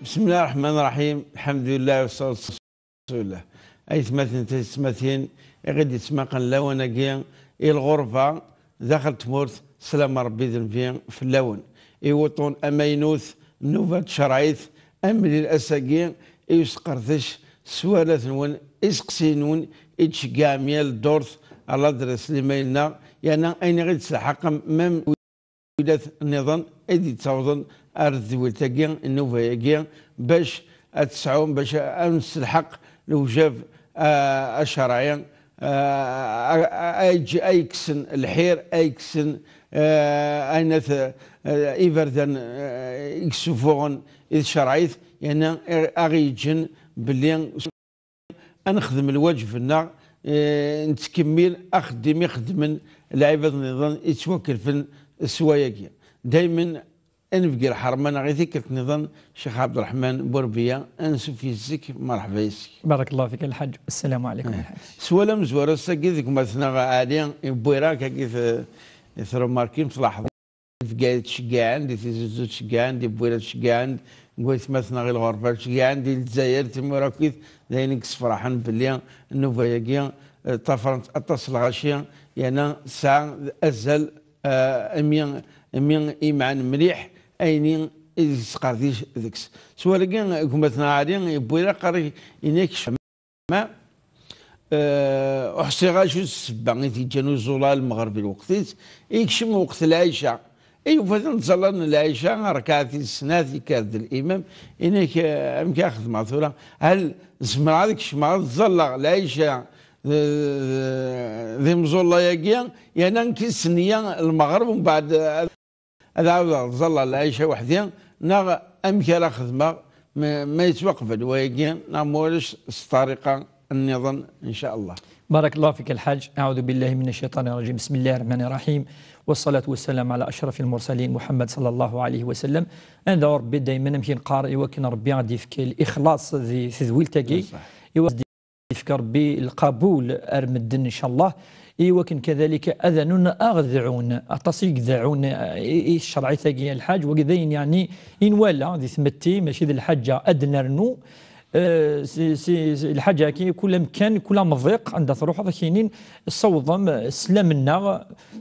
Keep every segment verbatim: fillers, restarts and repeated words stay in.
بسم الله الرحمن الرحيم. الحمد لله والصلاة والسلام على رسول الله. Aytmaten taytmatin i ɣ-id-yettmaqen lawan-agi i lɣerba daxel tmurt, slam Rebbi d Nnbi fell-awen. I wuṭṭun amaynut, nnuba tcerɛit, amlil ass-agi i usqerdec s warraten-nwen, iseqsiyen-nwen i d-tceggɛem yal ddurt, ladres n imayl-nneɣ, yerna ayen i ɣ-id-telḥaqem, même wilat nniḍen i d-yettawḍen ar tedwilt-agi, nnuba-agi, bac ad tesɛum, bac ad nesselḥeq lewjab, ah, acerɛi, ah, ah, ah, ay kksen lḥir, ay kksen, ah, ayen at, ah, iberdan, ah, i yessufuɣen i tcerɛit, yerna a ɣ-yeǧǧen belli ad nexdem lwaǧeb-nneɣ, eh, nettkemmil axeddim i xeddmen lɛibad nniḍen yettwakelfen s wayagi. Daymen ad nebgi lḥerma-nneɣ i tikkelt nniḍen. Ccix Ɛebderreḥman Burbiya, ansuf yes-k, merḥba yes-k. Barakallahu fik a Lḥaǧ. Assalamu ɛalaykum a Lḥaǧ. S wala amezwaru ass-agi deg umatnaɣ Ɛli Bwirak-agi, t-, trumarkim, tlaḥḍem. Di Bgayet ceggɛen, di Tizi Uzzu ceggɛen, di Bwirat ceggɛen, deg waytmaten-nneɣ i lɣerba ceggɛen, di Lezzayer, timura akkit, d ayen i yessefraḥen belli nnuba-agi, eh, ṭṭafrent aṭas n lɣaci, yerna tesɛa azal, eh, imi, imi imeɛɛen mliḥ ayen i yesqerdec deg-s. S wallagi, gma-tneɣ Ɛli Bwirak, aqerri-inek ma, eh, ur ḥṣiɣ acu d ssebba i t-yeǧǧan ur iẓẓul ara lmeɣreb i lweqt-is, ikcem weqt lɛica. I yufa-ten ttẓallan lɛica, rrekɛa tis snat, yekker-d limam, inek, eh, amek ara xedmeɣ tura? Hal zemreɣ ad kecmeɣ ad ẓẓalleɣ lɛica d, d, d imẓulla-agi, yerna nekk i s-nniya lmeɣreb, mbeɛd ad ad ɛawdeɣ ẓẓalleɣ lɛica weḥd-i, neɣ amek ara xedmeɣ ma, ma yettwaqbel wayagi, neɣ ma ulac s ṭṭariqa nniḍen, إن شاء الله. بارك الله فيك الحاج. أعوذ بالله من الشيطان الرجيم. بسم الله الرحمن الرحيم. والصلاة والسلام على أشرف المرسلين محمد صلى الله عليه وسلم. Ad nedɛu Rebbi daymen amek i neqqar, i wakken Rebbi ad d-yefk lixlaṣ di tedwilt-agi. Ṣṣeḥ. I wakken ad d-yefk Rebbi lqabul ar medden, إن شاء الله. I wakken kadalik ad anun aɣ-dɛun. Aṭas i yedɛun i, i tcerɛit-agi a Lḥaǧ, wagi d ayen yeɛni i nwala di tmetti, mačči d lḥaǧa ad d-nernu. Eh, si, si, si, lḥaǧa-agi, kul amkan, kul amḍiq, anda truḥeḍ, ad k-inin, ssawḍem sslam-nneɣ,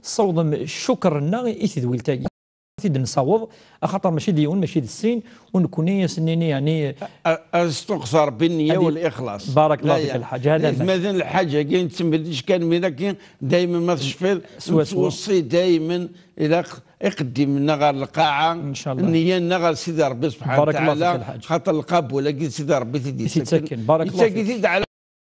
ssawḍem ccukr-nneɣ i tedwilt-agi. Ad t-id-nessaweḍ, axaṭer mačči d yiwen, mačči d sin, u nekkni ad s-nini, yeɛni, a, a, ad s-tuqes Rebbi nniya u lixlaṣ. بارك الله فيك الحاج. هذا ما. Aytmaten, lḥaǧa-agi nettemlil kan, mi akken daymen ma tecfiḍ, nettweṣṣi daymen, ilaq iqeddim-nneɣ ɣer lqaɛa, إن شاء الله. Nniya-nneɣ ɣer Sidi Rebbi سبحانه وتعالى, بارك الله فيك الحاج. Xaṭer lqabul-agi d Sidi Rebbi i t-id-yettaken. Yettaken. بارك الله فيك. Yettaki-t-id ɛla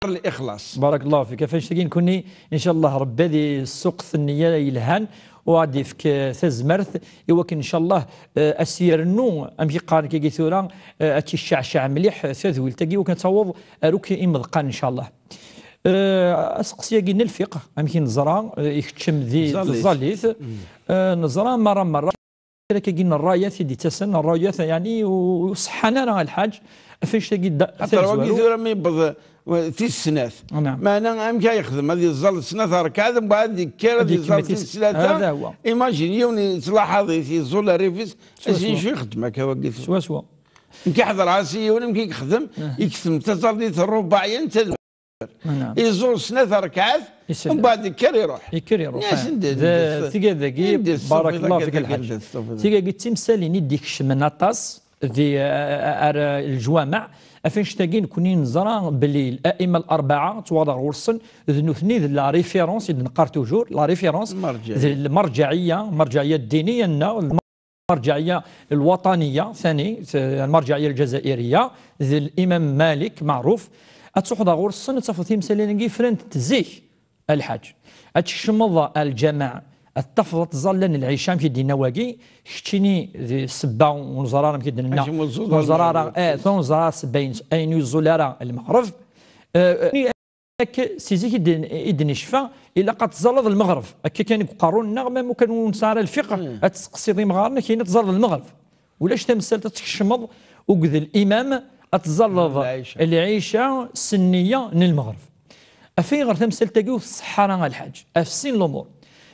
lixlaṣ. بارك الله فيك. Af anect-agi nekkni, إن شاء الله, Rebbi ad yessuqet nniya yelhan, u ad d-yefk, eh, tazmert, i wakken, إن شاء الله, eh, ad s-yernu, amek i qqaren kagi tura, eh, ad tt-yecceɛceɛ mliḥ, eh, tadwilt-agi, i wakken ad taweḍ ar akk imeḍqan, إن شاء الله. Eh, aseqsi-agi n lfiqh, amek i neẓra, eh, ikeččem di tẓallit. Eh, neẓra merra merra. Kra-kagi n rrayat i d-ittasen, rrayat, yeɛni, ur, ur ṣeḥḥan ara a Lḥaǧ. Af anect-agi da, xaṭer wagi tura mi yewweḍ, eh, tis snat. Naɛam. Meɛna amek ara yexdem? Ad yeẓẓal snat rrekɛat, mbeɛd ad yekker ad yeẓẓal tis tlata. Hada huwa. Imagine yiwen yettlaḥaḍ-it, yeẓẓul rrif-is, swaswa. Acu ixeddem akka wagi tura? Swaswa. Nekk ḥeḍreɣ-as i yiwen, amek i yexdem? Aha. Yektem taẓallit rrubaɛya n tadwilt. Naɛam. Iẓur snat rrekɛat, mbeɛd yekker iruḥ. Yekker iruḥ, ah. Tigad-agi, barakallahu fik a Lḥaǧ. Tigad-agi d timsalin i d-ikecmen aṭas di, eh, ar, eh, leǧwameɛ. Af anect-agi nekkni neẓra belli l'a'imma l'arbaɛa, ttwaɣeḍ ɣur-sen, d nutni d la référence i d-neqqar toujours, la référence, d lmerǧɛiya, lmerǧɛiya ddiniya-nneɣ, المرجعية الوطنية ثاني، المرجعية الجزائرية, d l'imam Malik, meɛruf. Ad truḥeḍ ɣur-sen, ad tafeḍ timsalin-agi frant zik, a Lḥaǧ. Ad tkecmeḍ ar lǧameɛ, ad tafeḍ ad ttẓallan lɛica, amek i d-yenna wagi, keččini d ssebba, ur neẓri ara amek i d-nenna, ur neẓri ara, eh, ur neẓri ara ssebba-ines, ayen ur yeẓẓul ara lmeɣreb. Eh, Akka, si zik i d-, i d-necfa, ilaq ad tẓalleḍ lmeɣreb. Akka kan deg uqerru-nneɣ, ma mukan ur nesɛi ara lfiqh, ad testeqsiḍ imɣaren, akken ad tẓalleḍ lmeɣreb. Ulac tamsalt ad tkecmeḍ akked limam, ad tẓalleḍ lɛica s nniya n lmeɣreb. Af ayɣer tamsalt-agi ur tṣeḥḥa ara a Lḥaǧ? Af sin lumuṛ.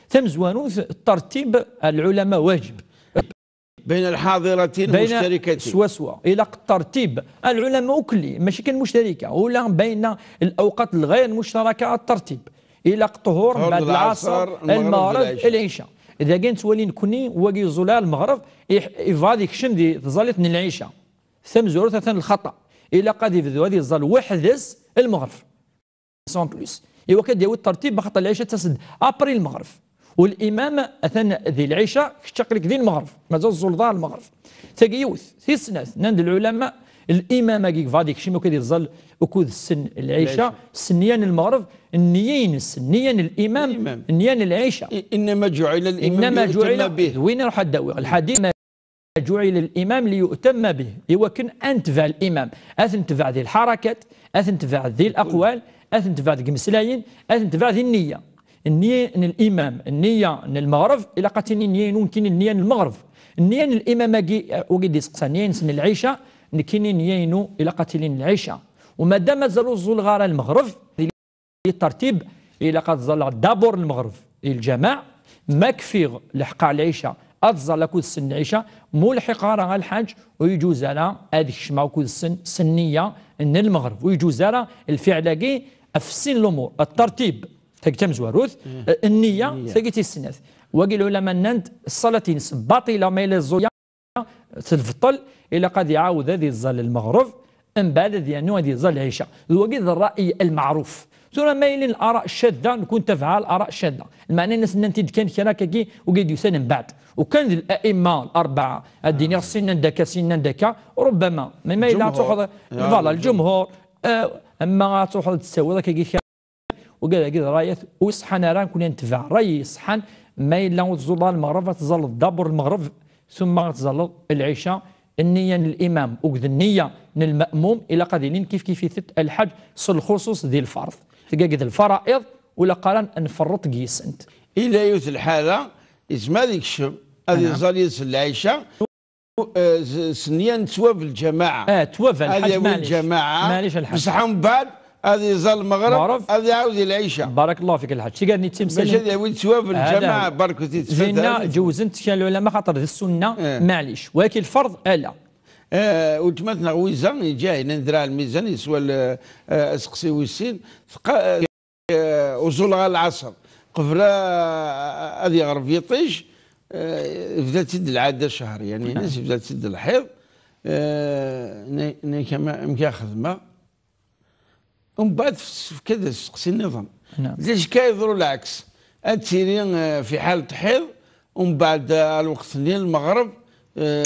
Tamezwarut, الترتيب على العلماء واجب. بين الحاضرتين بين المشتركتين. سوا سوا. إلى الترتيب. العلماء كلي، ماشي كان مشتركة، ولا بين الأوقات الغير مشتركة الترتيب. إلى الطهور فرض بعد العصر، العصر، المغرب، المغرب، العشاء. العشاء. إذا كان سوالي نكوني، واقي يزول المغرب، يح-، يبغى يكشم دي تزالت من العشاء. ثم زورت ثاني الخطأ. إلا قد يبدو هذه الزال وحدس المغرب. سون بلوس. إوا كديوي الترتيب، بخاطر العشاء تسد أبري المغرب. والإمام أثناء ذي العشاء كتشق لك ذي المغرب. مازال الزول ضاع المغرب. تقيوث، ثيسناث، نند العلماء، الإمام أجيك فاديك شمو كذي الظل، وكود السن العشاء، العشاء. سنيان المغرب، النيين، سنيان الإمام، الإمام. نيان العشاء. إ-، إنما جعل الإمام إنما ليؤتم جعل به. وين راح الدواء؟ الحديث جعل الإمام ليؤتم به. إوا كان أنتبع الإمام، أثنتبع ذي الحركات، أثنتبع ذي الأقوال، أثنتبع ذي المسلايين، أثنتبع ذي النية. النية ن الإمام، النية ن المغرب، إلا قاتلني النية نون كين النية ن المغرب. النية ن الإمام أجي، وقد يسقسى النية نسن العشاء، نكيني النية نو إلا قاتلين العشاء. وما دام زالوا الزول غار المغرب، الترتيب، إلا قد زال دابور المغرب الجماع، ما كفيغ لحقا العشاء، أتزال أكود السن العشاء، ملحقة راه الحاج، ويجوز على هذيك الشمعة أكود السن سنية من المغرب، ويجوز على الفعل كي أفسين الأمور، الترتيب، تاك تمزواروث، النية، النية. تاكي تيسنات. وقيل العلماء نند الصلاة تينس باطلة ما إلا الزوية تتبطل إلا قد يعاود هذه الزال المغرب، من بعد هذه أنه هذه الزال العشاء. ذو وقيد الرأي المعروف. ثم ما يلين الآراء الشاذة، نكون تبع الآراء الشاذة. المعنى الناس أن أنت كان كراكاكي وقيد يسان من بعد. وكان ذي الأئمة الأربعة، الدين سنة دكا، سنة دكا، ربما. ما، ما إلا الجمهور. تأخذ، يا فوالا، الجمهور. الجمهور. آه، أما تأخذ تساوي ذاك كي وقال كده رايت ويصحن راه نكون نتبع راي يصحن، ما إلا وتزول المغرب، تزال الدبر المغرب، ثم تزال العشاء، النية للإمام، وقد النية للمأموم، إلى قديلين كيف كيف يثت الحج، صل الخصوص ذي الفرض. تلقى قد الفرائض، ولا قال نفرط قيسنت. إلا يوث الحالة، إسمع ذيك الشم، هذه نعم. زال يسل العشاء، آه، س-، سنيا نتواب الجماعة. آه، تواب الحاج، هذا وين معليش. جماعة؟ معليش الحاج. بصح من بعد، هذه زال المغرب، مغرب. هذه عاود العشاء. بارك الله فيك الحاج. تيقال نتي باش مسلم. هذا وين تواب هذا الجماعة، هو. بارك فيك، تفضل. زينا جوزنت كان العلماء خاطر ذي السنة، آه. معليش. ولكن الفرض، آه، لا. آه، وتماتنا غويزة، جاي نندرع الميزان، يسوى ال-، آه، أسقسي ويسين. ثق-، آه، آه، وزول غا العصر. قبل، آه، هذه غرب يطيش، آه، بدات تد العادة شهر، يعني، نعم. الناس بدات تد الحيض، آه، ني-، ني كما، مكا خدمة. ومن بعد في الس-، في كذا السقسي النظام. نعم. ليش كايضروا العكس؟ أتيري، آه، في حالة حيض، ومن بعد، آه، الوقت النيل المغرب، آه،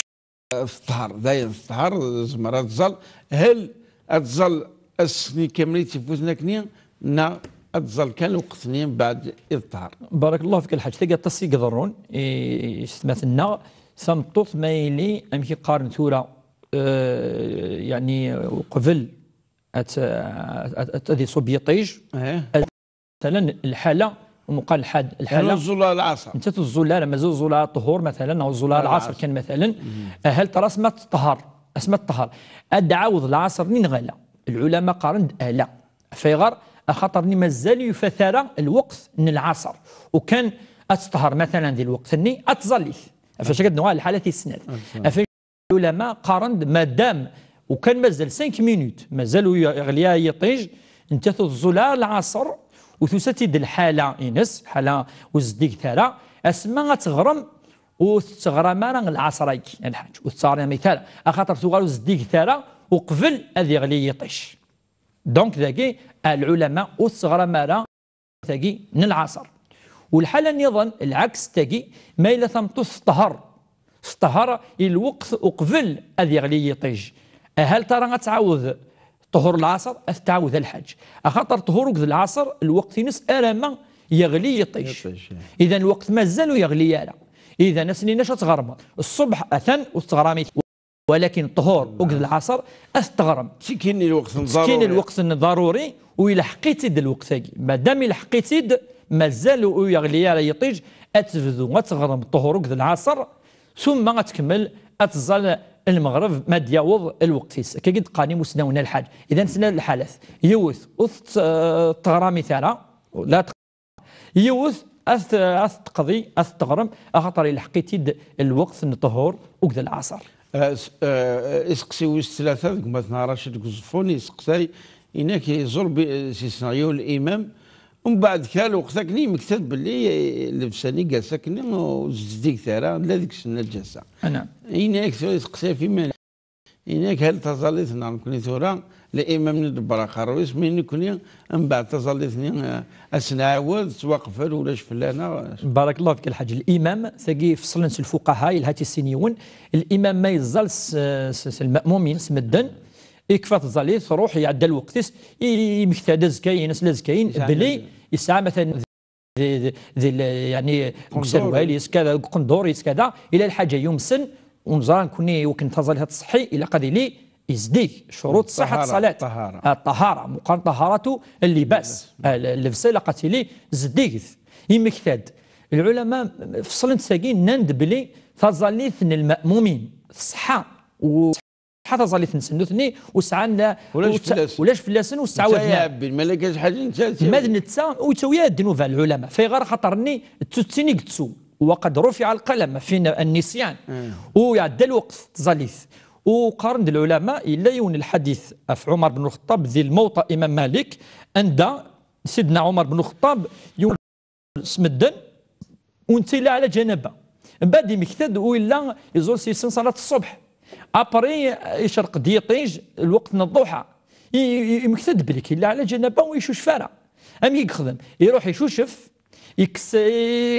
تطهر، داير تطهر، زمرة تزل. هل تزل السني كامل تفوتنا كني؟ نا تزل كان الوقت ني بعد إذ طهر. بارك الله فيك الحاج. تلقى تصيق ضرون، إي، يستمثلنا. ثمطوط ما يلي، أمشي قارن ثورة، آه، يعني، وقبل أت-، أت-، أت-، أت-، أدي صوب يطيج. إيه. مثلًا الحالة، ومقال الحاد، يعني الحالة. الزول العصر. أنت تزول لا، مازال الزول الطهور مثلًا، أو الزول آه، العصر العصر. كان مثلًا. أهل ترى اسمها تطهر، اسمها تطهر. أد عاوض العصر نين غلا. العلماء قارن د آلا. فيغر، أخاطر ني مازال يفترى الوقت ن العصر. وكان أتطهر مثلًا ذي الوقت ني أتزليت. فاش قد نوع الحالة تيسنات. أتزليت. العلماء قارن مادام وكان مازال خمس مينوت، مازال يغلي يطيج، أنت تزول العصر وتساتي د الحالة إنس، حالة وزديك ثرى، أسمى تغرم وتتغرم أنا العصر أيك الحاج، وتتغرم ثرى، أخاطر تغرم وزديك ثرى وقبل أذ يغلي يطيج. دونك ذاكي العلماء وتتغرم أنا تاكي ن العصر. والحالة نظام العكس تاكي، ما إلا تمطوث تطهر، تطهر الوقت وقبل أذ يغلي يطيج. هل ترى غتعاود طهور العصر؟ أتعاود الحاج. أخاطر طهور وقت العصر الوقت ينس أرى ما يغلي يطيج. يطيج، إيه. إذا الوقت مازال يغلي يالا. إذا نسني نشا تغرم الصبح أثن وتغرامي. ولكن الطهور وقت العصر أستغرم. تسكين الوقت تسكين ضروري. الوقت ضروري، ويلحقيتيد الوقت هاكي. مادام يلحقيتيد، مازال ويغلي على يطيج، أتبدو، أتغرم الطهور وقت العصر، ثم أتكمل، أتزال المغرب، ما دياوض الوقت يس. كي قد قاني مسناونا الحاج. إذا نسنا الحالات. يوث، أث-، آه، تغرامي ثارة، لا يوث Ad t-, ad t-teqḍi, ad t-teɣrem, axaṭer ilḥeq-itt-id lweqt n ṭṭhur akked lɛaṣer. Ah, s-, ah, iseqsi wis tlata deg umatnaɣ Racid deg Uẓeffun, iseqsay, inak iẓur bi-, s isenɣ yiwen limam, umbeɛd kra lweqt akken yemmekta-d belli, eh, llebsa-nni n wass akken ur zeddiget ara, la deg-sen lǧasa. Anam. Inak tura iseqsay ɣef iman-is. Inak hal taẓallit-nneɣ nekni tura, limam-nni ḍebber aqerru-is, mi nekni, mbeɛd taẓallit-nni, eh, ad s-nɛawed, tettwaqfel, ulac fell-aneɣ. Barakallahu fik a lḥaǧ. Limam, tagi feṣlen s lfuqaha, yelha-tt i sin yiwen. Limam ma yeẓẓal s, s, s lma'mumin, s medden, ikfa tẓallit, truḥ, iɛedda lweqt-is, i, i, yemmekta-d azekka-ines, la azekka-in, yesɛa belli medden. Yesɛa matan di, di, di l-, yeɛni, deg userwal-is kada, deg uqendur-is kada, ila lḥaǧa yumsen, ur neẓra nekni wakken taẓallit ad tṣeḥḥi, ilaq ad yili yezdig, ccuruṭ ṣṣeḥḥa n ṣṣalat. Ṭṭahara. Ah, ṭṭahara, meqqar ṭṭaharatu llibas. Ah, l-, llebsa ilaq ad tili zeddiget. Yemmekta-d. Lɛulama feṣlen-d sagi, nnan-d belli taẓallit n lma'mumin tṣeḥḥa, u tṣeḥḥa taẓallit-nsen nutni, u sɛan la, ulac u tsa-, fell-asen. Ulac fell-asen, u tettɛawad netta la. Iɛebbi lmalak acḥal netta. Ma d netta, ur yettawi ara ddnub ar lɛulama. Fayɣer? Axaṭer-nni, d tuttin i yettu. وقد رفع القلم في النسيان. U iɛedda lweqt, tẓallit. U qqaren-d lɛulama, yella yiwen lḥadit ɣef Ɛumar ben Lxeṭṭab di Lmuwaṭṭa Imam Malik, anda Sidna Ɛumar ben Lxeṭṭab yiwen s medden, u netta yella ɛla ǧanaba. Mbeɛd yemmekta-d u yella iẓur s yis-sen ṣalat ṣṣubḥ. Après, icerq-d yiṭij, lweqt n ḍḍuḥa. I, i, yemmekta-d belli yella ɛla ǧanaba, ur icucef ara. Amek i yexdem? Iruḥ icucef, yekkes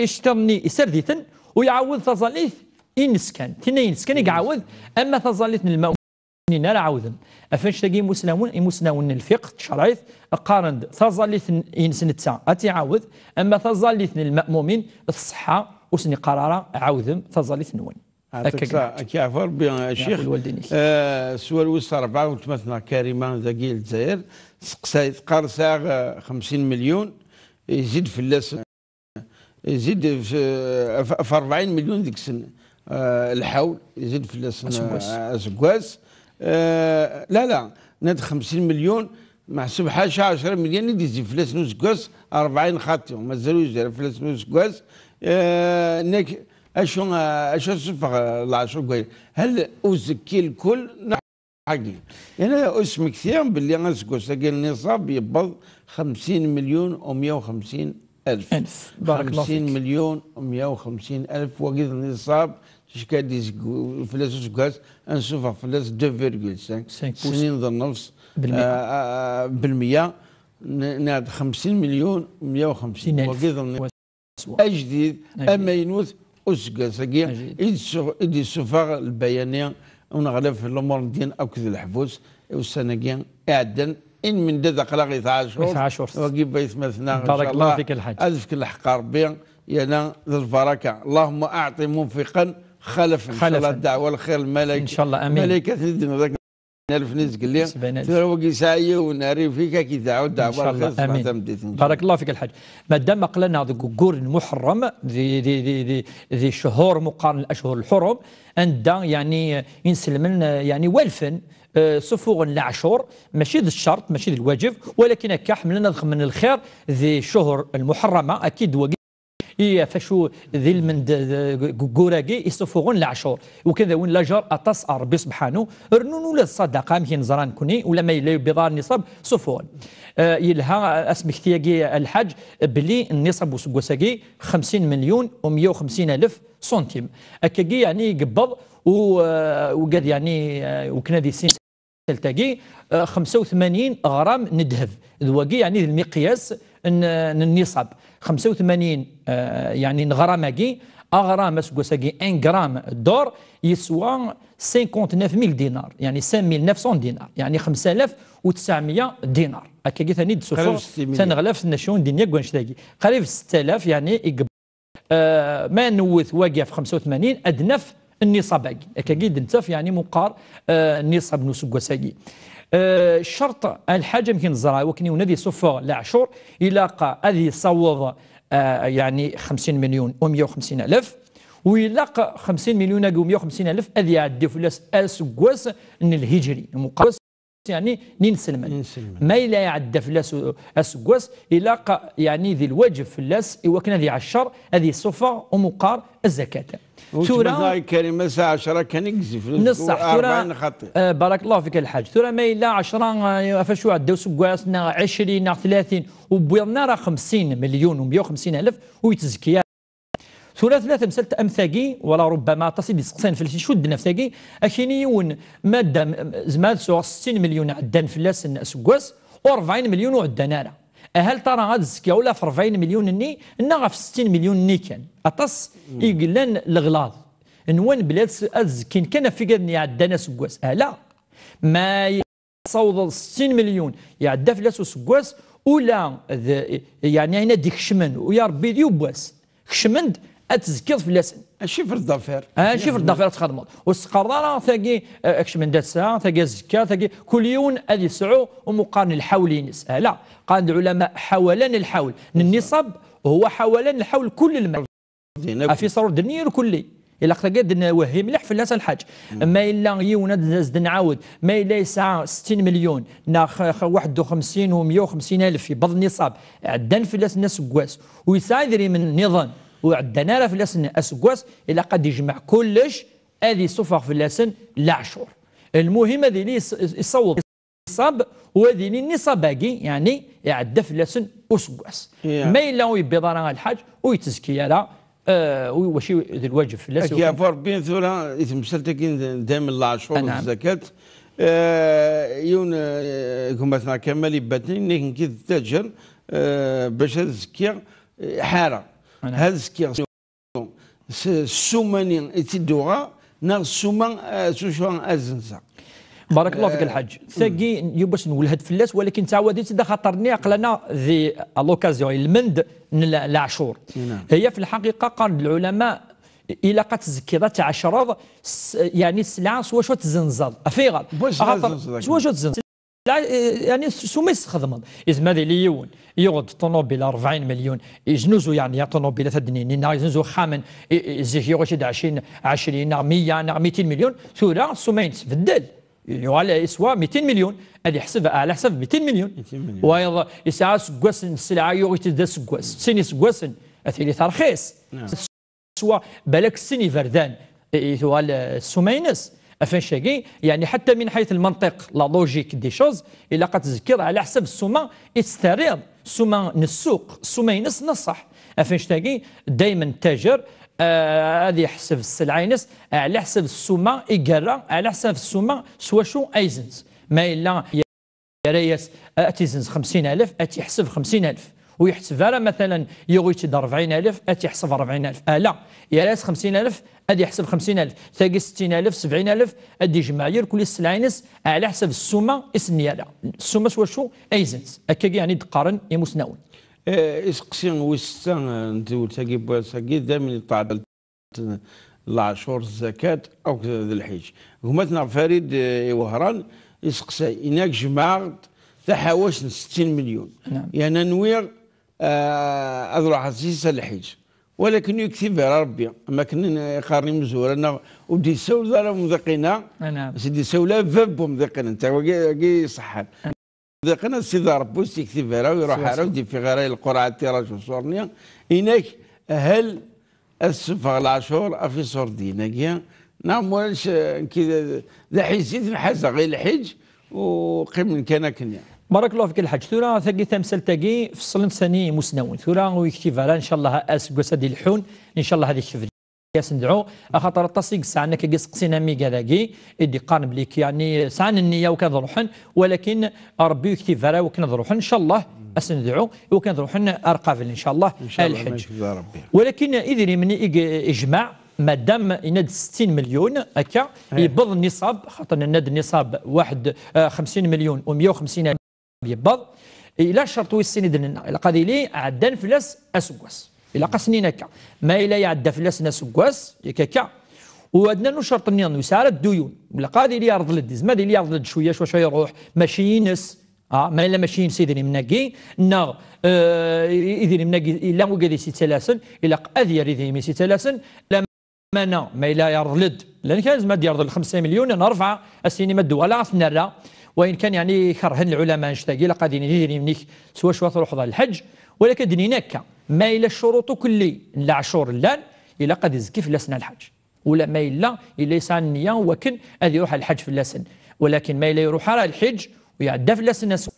iceṭṭiḍen-nni, isard-iten, u iɛawed taẓallit ines kan. Tinna ines kan i iɛawed, ama taẓallit n lma'mumin ara ɛawden. Ɣef annect-agi imusnawen, imusnawen n lfiqh, tcerɛit, qqaren-d taẓallit n-, ines netta ad tt-iɛawed, ama taẓallit n lma'mumin tṣeḥḥa, ur sen-iqqar ara ɛawdem taẓallit-nwen. Akka yeɛfu Rebbi, a Ccix. Yeɛfu lwaldin-ik. Eh, sual wis rebɛa, weltma-tneɣ Karima dagi i Lezzayer, tseqsay, teqqar sɛiɣ, eh, xemsin milyun, yezzi-d fell-as, yezzi-d f-, f-, f rebɛin milyun deg-sen, eh, lḥawl, yezzi-d fell-asen, eh, aseggas. Eh, la, la, nnan-d xemsin milyun, meḥsub ḥaca ɛecra milyun i d-yezzi fell-asen useggas, rebɛin xaṭi, mazal ur yezzi ara fell-asen useggas. Eh, nekk, acu, eh, acu ad suffeɣ, eh, leɛcur deg waya? Hal uzekki lkul, neɣ agi? Yerna ur smektiɣ belli aseggas-agi nniṣab yewweḍ xemsin milyun u meyya u xemsin alef. Alef. Barakallahu fik. Xemsin milyun u meyya u xemsin alef, wagi d nniṣab, ticka d-yezgu fell-as useggas, ad nsuffeɣ fell-as deux virgule cinq, cinq pour cent. Snin d nnefs, belmeyya. Ah, ah, belmeyya, n-, neɣ d xemsin milyun u meyya u xemsin. Sin alef. Wagi d nniṣab. Ajdid, ajdid, amaynut, useggas-agi, ajdid, i d-su-, i d-yessufeɣ lbayani uneɣlaf n lumuṛ n ddin akked leḥbus i ussan-agi iɛeddan, in min dad aql-aɣ i tɛacurt. I tɛacurt. Wagi bayt-matneɣ, barakallahu fik a lḥaǧ. Ad fken lḥeqq a Rebbi, yerna d lbaraka. اللهم أعط منفقا خلفا. إن شاء الله خلفا. Ddeɛwa lxir, lmalayka. إن شاء الله، آمين. Lmalayka ten-id-nniḍ akken alef n izgelli. Sebɛin alef. Tura wagi yesɛa yiwen rrif-ik, ad k-id-iɛawed ddeɛwa lxir, sebɛa tameddit. إن شاء الله، آمين. بارك الله فيك الحاج. مادام أقلنا ديك كور محرم، ذي، ذي، ذي، ذي، ذي شهور مقارن الأشهر الحرم، عند، يعني، إنسلمن، يعني، والفن، آه، سفوغ العشور، ماشي ذي الشرط، ماشي ذي الواجب، ولكن هكا حملنا ذخ من الخير ذي الشهور المحرمة، أكيد وقي-، إيه، فشو ذي المند-، ذ-، قورقي يسفوغون العشور. وكان ذا وين لاجار أطاس ربي سبحانه، رنون ولا الصدقة، مكين زران كوني، ولا ما يلي بضار نصاب سفوغون. آه، يلها اسمك تياقي الحاج، بلي النصاب وسقوساقي خمسين مليون ومية وخمسين ألف سنتيم. أكاقي يعني قبض و-، آه، وقال يعني، آه، وكنا ذي سين تلتاقي، آه، خمسة وثمانين غرام ندهب. ذواقي يعني المقياس ن-، ن-، النصاب. خمسة وثمانين، آه، يعني نغراماقي، أغرام أسقوساقي، إن غرام دور يسوى cinquante-neuf mille دينار، يعني cinq mille neuf cents دينار، يعني خمسة آلاف وتسعمية دينار. أكاقي ثاني دسوفو، قريب ستة آلاف. تنغلاف نشون دنيا قوانش تاقي. قريب ستة آلاف، يعني، آه، ما نوث واقع في خمسة وثمانين، أدنف النصاب أكي. أكاقي دنتف، يعني، مقار، آه، النصاب نسقوساقي. آه، الشرط الحاجة يمكن زرا وكني ونادي صفر العشور، إلا قا أذي صوض، آه، يعني، خمسين مليون ومية وخمسين ألف، وإلا قا خمسين مليون ومية وخمسين ألف أذي يعدي فلاس أسقوس إن الهجري. مقاس يعني n inselmen. Ma yella iɛedda fell-as u-, aseggas, ilaq, يعني, di lwajeb fell-as i wakken ad iɛeccer, ad yessufeɣ umuqar azzakat. Tura, Karim, ass ɛecra kan i yezzi fell-as, neṣṣaḥ, tura, rebɛin xaṭi. Eh, barakallahu fik a Lḥaǧ. Tura ma yella ɛecra, eh, ɣef acu iɛedda useggas, neɣ ɛecrin, neɣ tlatin, ur wwiḍen ara xemsin milyun u meyya u xemsin alef, ur yettezki ara. Tura tella tamsalt am tagi, wala rubbama aṭas i d-iseqsayen fell-as, icudden ɣef tagi, akini yiwen, madam, zemreɣ ad sɛuɣ settin milyun ɛeddan fell-asen aseggas, u rebɛin milyun ur ɛeddan ara. Ahal tara ad zkiɣ ula ɣef rebɛin milyun-nni, neɣ ɣef settin milyun-nni kan. Aṭas i yellan leɣlaḍ. Nwan belli ad s-, ad zkin kan ɣef igad-nni iɛeddan aseggas. Ala. Ma tessawḍeḍ settin milyun iɛedda fell-as useggas, ula d, yeɛni ayen ad d-ikecmen, u ya Rebbi d yiwwas, kecmen-d, ad tezkiḍ fell-asen. Un chiffre d'affaires. Un chiffre d'affaires ad txedmeḍ. Ur s-teqqareḍ ara tagi, eh, kecmen-d ass-a, tagi azekka, tagi, kul yiwen ad yesɛu umuqar n lḥawl-ines. Ala, qqaren-d lɛulama ḥawalan lḥawl. Nniṣab huwa ḥawalan lḥawl kul lmal. Dinna ɣef iṣrur d nniya irkelli. Ilaq tagi ad nwehhi mliḥ fell-as a Lḥaǧ. Ma yella yiwen ad, ad s-d-nɛawed, ma yella yesɛa settin milyun, neɣ x-, x-, waḥed u xemsin u meyya u xemsin alef yewweḍ nniṣab, ɛeddan fell-asen aseggas, u yesɛa idrimen nniḍen, ur ɛeddan ara fell-asen aseggas, ilaq ad d-ijmeɛ kullec, ad isuffeɣ fell-asen leɛcur. Lmuhim ad yili is-, is-, isaweḍ nniṣab, u ad yili nniṣab-agi, yeɛni, iɛedda fell-asen useggas. Ma yella ur yebbiḍ ara a Lḥaǧ, ur yettezki ara, eh, u-, waci d lwajeb fell-as. Ad k-yeɛfu Rebbi tura i temsalt-agi n, dayem n leɛcur d zzakat. Eh, yiwen, eh, gma-tneɣ Kamal Ibaten, inna-k nekk d ttaǧer, eh, bac ad zkiɣ, eh, ḥareɣ. Ad zkiɣ s, s ssuma-nni i tt-id-uɣeɣ, neɣ ssuma, eh, s wacu ad zenzeɣ. Barakallahu fik a Lḥaǧ. Tagi yiwwas nwelhed fell-as, walakin ttɛawad-itt-id axaṭer-nni aql-aneɣ di, à l'occasion, i lmend n le-, leɛcur. Hiya fi lḥaqiqa qqaren-d lɛulama, ilaq ad tzekkiḍ, ad tɛecreḍ s, yeɛni sselɛa s wacu ad tzenzeḍ. Ɣef ayɣer? Axaṭer s wacu ad tzenzeḍ? Sselɛa, eh, yeɛni s, s umi txedmeḍ. Izmer ad yili yiwen yuɣ-d ṭunubil rebɛin milyun, yeznuzu yeɛni ṭunubilat ad d-nini, neɣ yeznuzu ixxamen, i, i, zik yuɣ-itt-id ɛecrin, ɛecrin neɣ meyya neɣ mitin milyun, tura ssuma-ines tbeddel. Yuɣal yeswa mitin milyun, ad iḥseb ɛla ḥsab mitin milyun. Wayeḍ yesɛa aseggas n sselɛa yuɣ-itt-id d aseggas, sin iseggasen, ad tili terxis. Teswa balak sin iberdan i, i tuɣal, eh, ssuma-ines. Ɣef annect-agi, yeɛni ḥatta min ḥayt lmanṭiq, la logique des choses, ilaq ad tzekkiḍ ɛla ḥsab ssuma i tt-terriḍ, ssuma n ssuq, ssuma-ines n ṣṣeḥ. Ɣef annect-agi, daymen ttajer, eh, ad yeḥseb sselɛa-ines ɛla ḥsab ssuma i yerra, ɛla ḥsab ssuma s wacu ay zenz. Ma yella yerra-yas ad tt-izenz xemsin alef, ad tt-yeḥseb xemsin alef. Ur yeḥseb ara, matalan, yuɣ-itt-id rebɛin alef, ad tt-yeḥseb rebɛin alef. Ala, yerra-yas xemsin alef, ad yeḥseb xemsin alef. Tagi settin alef, sebɛin alef, ad d-ijmeɛ yirkelli sselɛa-ines ɛla ḥsab ssuma i sen-yerra. Ssuma s wacu ay zenz. Akkagi, yeɛni, d-qqaren imusnawen. Eh, iseqsi wis setta, eh, n tewt-agi n wass-agi, d amin yeṭṭeɛden leɛcur, zzakat, akked d lḥiǧ. Gma-tneɣ Farid, eh, i Wehran, iseqsay, inak jemɛeɣ-d taḥawact n settin milyun. Yerna nwiɣ, eh, ad ruḥeɣ s-is ar lḥiǧ. Walakin ur yektib ara Rebbi, am akken i qqaren imezwura, neɣ ur d-yessawel ara umḍiq-ina, s-d-yessawel bab n umḍiq-ina, netta wagi, wagi iṣeḥḥan. Diqen a Sidi Ṛebbi ur s-yektib ara, ur iṛuḥ ara, ur d-ifiɣ ara i lqurɛa tiraj uṣur-nni. Inak, hal ad ssufɣeɣ leɛcur ɣef iṣurdiyen-agi, neɣ mulac, eh, nekki d, d aḥizi, nḥazeɣ i lḥiǧ, u qqimen kan akkenni. Barakallahu fik a Lḥaǧ. Tura tagi tamsalt-agi, feṣlen sani imusnawen. Tura ur yektib ara, ncallah aseggas ad ilḥun, ncallah ad yekteb. Ad s-nedɛu, axaṭer aṭas i yesɛan akkagi iseqsiyen am wigad-agi, i d-iqqaren belli k-, yeɛni sɛan nniya i wakken ad ruḥen, walakin Ṛebbi ur yektib ara i wakken ad ruḥen. Ncallah, ad s-nedɛu i wakken ad ruḥen ar qabel, ncallah, a Lḥaǧ. Walakin idrimen i yejmeɛ, madam yenna-d settin milyun, akka, yewweḍ nniṣab, xaṭer nenna-d nniṣab waḥed, eh, xemsin milyun u meyya u xemsin yewweḍ. Ila ccerṭ wis sin i d-nenna, ilaq ad yili ɛeddan fell-as aseggas. Ilaq ad s-nini akka. Ma yella iɛedda fell-asen aseggas, yak akka. U ad nernu ccerṭ nniḍen, ur yesɛi ara dduyun. Ilaq ad yili yerḍel-d, yezmer ad yili yerḍel-d cwiya, cwiya, cwiya iruḥ, mačči ines. Ah, ma yella mačči ines idrimen-agi, neɣ, eh, idrimen-agi, yella wigad i s-yettalasen, ilaq ad yerr idrimen i s-yettalasen. Lameɛna, ma yella yerḍel-d, llan kra yezmer ad yerḍel xemsa milyun neɣ rebɛa, ad s-yini ma d-uɣaleɣ ad t-nerra. Wayen kan, yeɛni, kerhen lɛulama annect-agi, ilaq ad yini d idrimen-ik s wacu ad truḥeḍ ɣer lḥeǧǧ, walakin ad d-nini akka, ma yella ccuruṭ ukelli n leɛcur llan, ilaq ad izekki fell-asen lḥeǧǧ. Ula ma yella, yella yesɛa nniya wakken ad iruḥ ɣer lḥeǧǧ fell-asen. Walakin ma yella iruḥ ara ɣer lḥeǧǧ, u iɛedda fell-asen ass,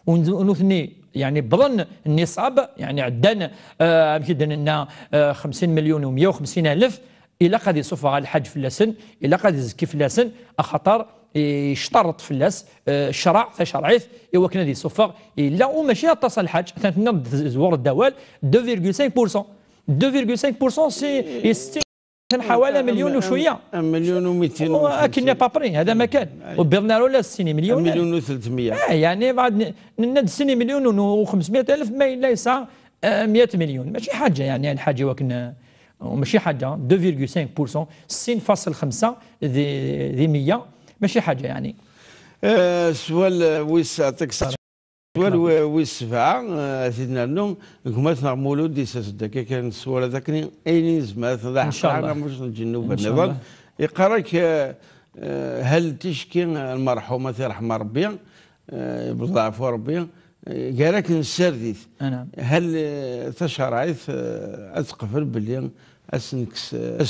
u n-, u nutni, yeɛni, wwḍen nniṣab, yeɛni, ɛeddan, eh, amek i d-nenna, eh, xemsin milyun u meyya u xemsin alef, ilaq ad isuffeɣ lḥeǧǧ fell-asen, ilaq ad izekki fell-asen, axaṭer yecṭerreḍ fell-as, eh, ccreɛ, tacerɛit, i wakken ad isuffeɣ, yella, u mačči aṭas a lḥaǧ, atan tenniḍ-d, tezwureḍ-d awal, deux virgule cinq pour cent. Deux virgule cinq pour cent, si, i setti atan ḥawala million u cwiya. Million u mitin u xemsin. Akken à peu près, hada ma kan. Ay. U bidna ula sin million. Million u tlettmeyya. Eh, yeɛni, bɛad n-, nenna-d sin million u xemsmeyya alef, ma yella yesɛa, eh, meyya million. Mačči ḥaǧa, yeɛni, lḥaǧa i wakken, eh, mačči ḥaǧa, deux virgule cinq pour cent, sin faṣel xemsa di, di meyya, mačči ḥaǧa, yeɛni. Eh, sswal, eh, wis, eh, ṭiksa. Sswal wi-, wis sebɛa, eh, ad t-id-nernu, gma-tneɣ Mulud, isers-d akka kan sswal ad akken ayen i nezmer, ad t-, ncallah, neɛmuc n lǧennuba nniḍen. Ncallah. Iqqar-ak, eh, eh, hal ticki, eh, lmerḥum, ad t-irḥem Rebbi, eh, yebḍ leɛfu Rebbi, eh, gar-ak n sserdit. Anam. Hal, eh, tacerɛit, eh, ad teqbel belli ad s-nekkes, eh,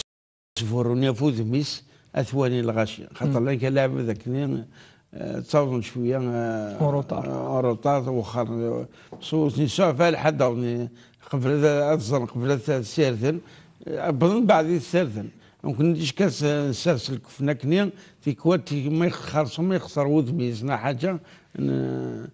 asburru-nni ɣef udem-is, ad t-wali lɣaci. Xaṭer, mm, llan kan lɛibad akken, eh, ttawḍen cwiya, eh, en retard. Eh, en retard, wexxer, eh, ṣewwten, yesɛufa lḥedd, awḍen, qbel ad, ad ẓren, qbel ad t-, ad ssirden, eh, wwḍen beɛd i ssirden. Mumkin ad s-, nessers lkefn akkenni, tikwal ti-, ma ixerṣum, ma ixṣer wudem-is, neɣ ḥaǧa, n-,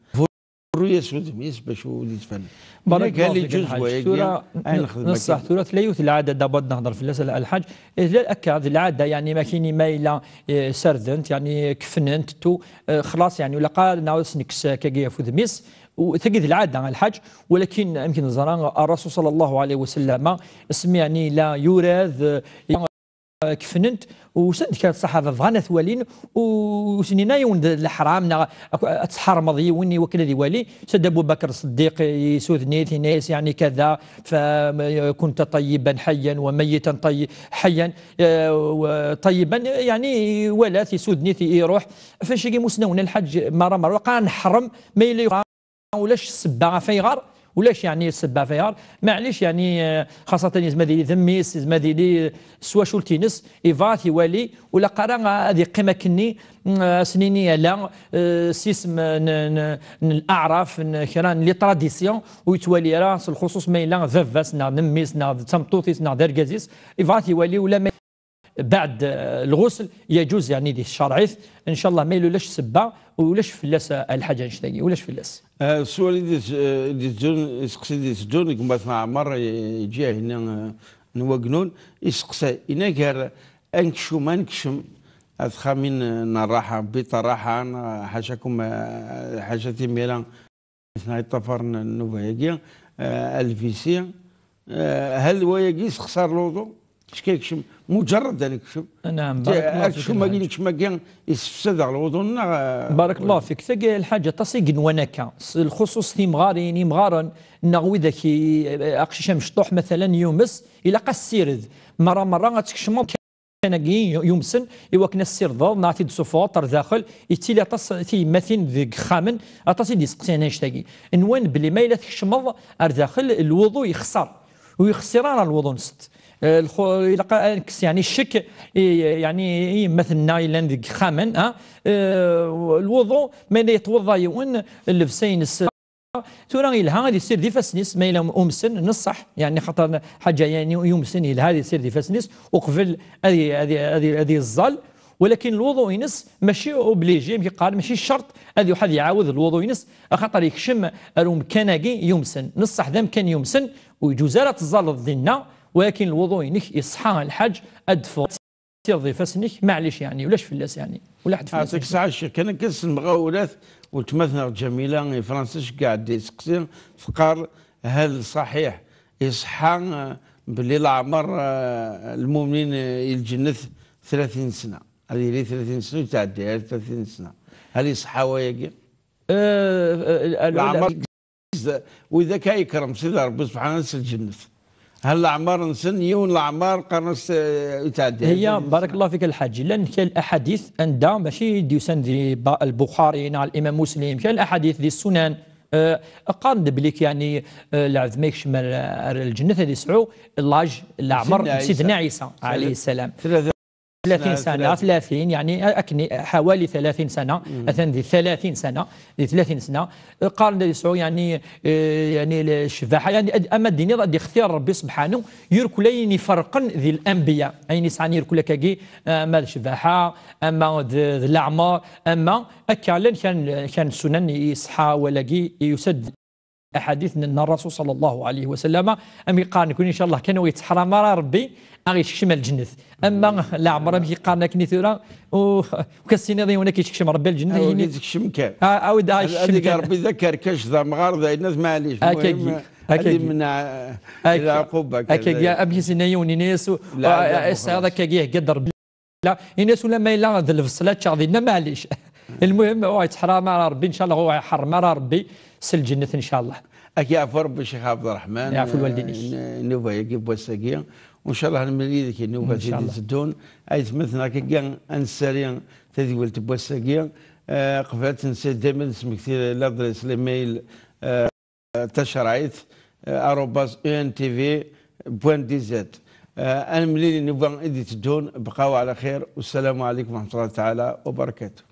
burru-yas wudem-is bac ur d-ittfan. Barak Nekk Allah fik, lǧuz Lḥaǧ. Wayagi, tura, ayen n-, nxeddem n ṣṣeḥ, akken. Tura tella yiwet lɛada, d'abord, nehder fell-as, Lḥaǧ. Tella akka, d lɛada, yeɛni, ma kini ma yella, eh, serdent, yeɛni, kefnent, tu, eh, xlaṣ, yeɛni, ula qqar, neɣ ad s-nekkes, eh, akkagi ɣef wudem-is. U tagi d lɛada, Lḥaǧ, walakin, amek neẓra, Ṛṛasul ṣalla Llahu ɛalayhi wa sallam, asmi, yeɛni, yella yurad, eh, kefnent, usan-d kra n ṣṣaḥaba bɣan ad t-walin, u-, ur sen-yenna yiwen d leḥram, neɣ ak-, ad tḥermeḍ yiwen i wakken ad iwali. Usa-d Abu Bakr Ṣeddiq, isuden-it, yenna-yas, yeɛni, kada, fa-, kunta ṭayyiban ḥayyan wa mayyitan ṭayyi-, ḥayyan, eh, wa-, ṭayyiban, yeɛni, iwala-t, isuden-it, iruḥ. Ɣef wannect-agi, imusnawen, a Lḥaǧ, merra, merra, ur neqqar neḥrem, ma yella yuɣal ulac ssebba ɣef ayɣer, ulac, yeɛni, ssebba ɣef ayɣer, maɛlic, yeɛni, eh, xaṣatan yezmer ad yili d mmi-s, yezmer ad yili, eh, s twacult-ines, yebɣa ad t-iwali, ur ilaq ara ad yeqqim akkenni, mm, ad s-nini ala, eh, s yisem n, n, n leɛraf, n kra n les traditions, ur yettwali ara, s lxuṣuṣ ma yella d baba-s, neɣ d mmi-s, neɣ d tameṭṭut-is, neɣ d argaz-is, yebɣa ad t-iwali, ula ma Beɛd, eh, lɣusl, yaǧuz, yeɛni, di tcerɛit, ncallah, ma yella ulac ssebba, ulac fell-as, eh, lḥaǧa annect-agi, ulac fell-as. Eh, sswal i d-, eh, i d-iteddun, iseqsi d-iteddun, gma-tneɣ Ɛmer, eh, yeǧǧa-aɣ-inna, eh, n Wagnun, iseqsa, yenna gar ankecum, ad nekcem ar texxamin, eh, n rraḥa, bit rraḥa, neɣ ḥacakum, eh, ḥaca timira, neɣ iṭṭafaren n nnuba-agi, eh, alvisi, eh, hal wayagi yessexṣar lwuḍu? Kečč kan kcem, muǧerrad ad nekcem. Naam, barak Allah fik, akcum-agi, lḥaǧ. Nekcem-agi, yessefsad-aɣ lwuḍu-nneɣ, eh, barak Allah fik. Tagi lḥaǧa, aṭas i yenwan akka. S lxuṣuṣ timɣarin, imɣaren, neɣ widak i, eh, aqcic amecṭuḥ, matalan, yumes, ilaq ad s-sired. Merra, merra ad tkecmeḍ kan-agi yu-, yumsen, i wakken ad s-ssirdeḍ, neɣ ad t-id-tessufɣeḍ ar daxel, yettili aṭas tiyemmatin deg yexxamen, aṭas i d-yesteqsayen annect-agi. Nwan belli ma yella tkecmeḍ ar daxel, lwuḍu yexṣer. Ur yexṣir ara lwuḍu-nsent. Eh, lxu-, ilaq ad nekkes, yeɛni, ccek i, yeɛni, i yemmaten-nneɣ yellan deg yexxamen, ha? Eh, lwuḍu, ma yella yettwaḍḍa yiwen, llebsa-ines, tura yelha ad yessired ifassen-is, ma yella umsen, n ṣṣeḥ, yeɛni, xaṭer ḥaǧa, yeɛni, yumsen, yelha ad yessired ifassen-is uqbel ad y-, ad y-, ad y-, ad yeẓẓal, walakin lwuḍu-ines mačči obligé, amek i qqaren, mačči ccerṭ ad iruḥ ad iɛawed lwuḍu-ines, axaṭer yekcem ar umkan-agi yumsen. N ṣṣeḥ d amkan yumsen, ur yeǧuz ara ad teẓẓaleḍ dinna, walakin lwuḍu-inek iṣeḥḥa, a lḥaǧ, ad d-teffɣeḍ ad tessireḍ ifassen-ik, maɛlic, yeɛni, ulac fell-as, yeɛni, ula ḥedd fell-as. Ɛṭik saɛa, ccek, kan akka s lemɣawlat, weltma-tneɣ Ǧamila, i Fransa, ceggeɛ-d iseqsi, teqqar, hal ṣaḥiḥ, iṣeḥḥa, eh, belli leɛmer, eh, lmumnin, eh, i lǧennet tlatin sna? Ad yili tlatin sna, ur yetɛedda ara tlatin sna. Hal iṣeḥḥa wayagi? Eh, eh, eh, leɛmer, widak ay ikrem Sidi Ṛebbi subḥanahu s lǧennet. Hal leɛmer-nsen, yiwen leɛmer, qqaren-as, eh, ur yettɛeddi. هي، بارك الله فيك الحاج، llan kra n laḥadit anda mačči d-yusan di ba-, Lbuxari neɣ Imam Muslim, kra n laḥadit di Sunan, eh, qqaren-d belli, yeɛni, eh, lɛebd ma yekcem ar, ar lǧennet ad yesɛu llaj, leɛmer n Sidna Ɛisa, ɛisa, ɛalayhi ssalam. ثلاثين سنة، ثلاثين، يعني، أكني حوالي ثلاثين سنة، أثن ذي ثلاثين سنة، ذي ثلاثين سنة، قارن ذي يسعو، يعني، إيه، يعني، الشفاحة، يعني، أد-، أما الدين يضع دي اختيار ربي سبحانه، يركلين فرقا ذي الأنبياء، أين يسعني يركل كاكي، أما الشفاحة، أما ذ-، ذي الأعمار، أما أكالن كان، كان سنن يصحى ولا كي يسد. Aḥadit n, n Ṛṛasul ṣalla Llahu ɛalayhi wa sallam, am yeqqaren, nekni, ncallah, kan ur yettḥaṛam ara Ṛebbi, a ɣ-yessekcem ar lǧennet. Ama leɛmer, amek yeqqaren akkenni tura, u-, ur k-as-tiniḍ i yiwen ad k-yessekcem Ṛebbi ar lǧennet, ad yini-d, yessekcem kan. A-, a-, ad yessekcem kan. Ad iga Ṛebbi d akerkac d amɣar, d ayen ad, maɛlic. Akkagi, muhim, ad akkagi. Yemneɛ, eh, akkagi. Lɛuquba kan. Akkagi, amek i s-yenna yiwen, ini-as, u-, lɛadab, a-, a-, tesɛiḍ xalas. Akkagi, ihegga-d Ṛebbi. La, ini-as ulamma yella d lbesla ččaɣ dinna, maɛlic. Lmuhim, ur yettḥaṛam ara Ṛebbi, ncallah, ur iḥeṛṛem ara Ṛebbi s lǧennet, ncallah. Ad k-yeɛfu Ṛebbi, Ccix Ɛebderreḥman. Yeɛfu lwaldin-ik. Eh, n-, nnuba-agi n wass-agi. U ncallah, ad nemlil yid-k i nnuba-agi d-iteddun. Aytmaten, akka, ad nessari tadwilt n wass-agi. Eh, qbel ad tt-nessari, dayma ad nesmekti l'adresse, l'email, eh, tacerɛit, eh, arobase E N T V point D Z. Eh, ad nemlil i nnuba i d-iteddun, bqaw ɛla xir, wassalamu ɛalaykum wa raḥmatullahi taɛala wa barakatuh.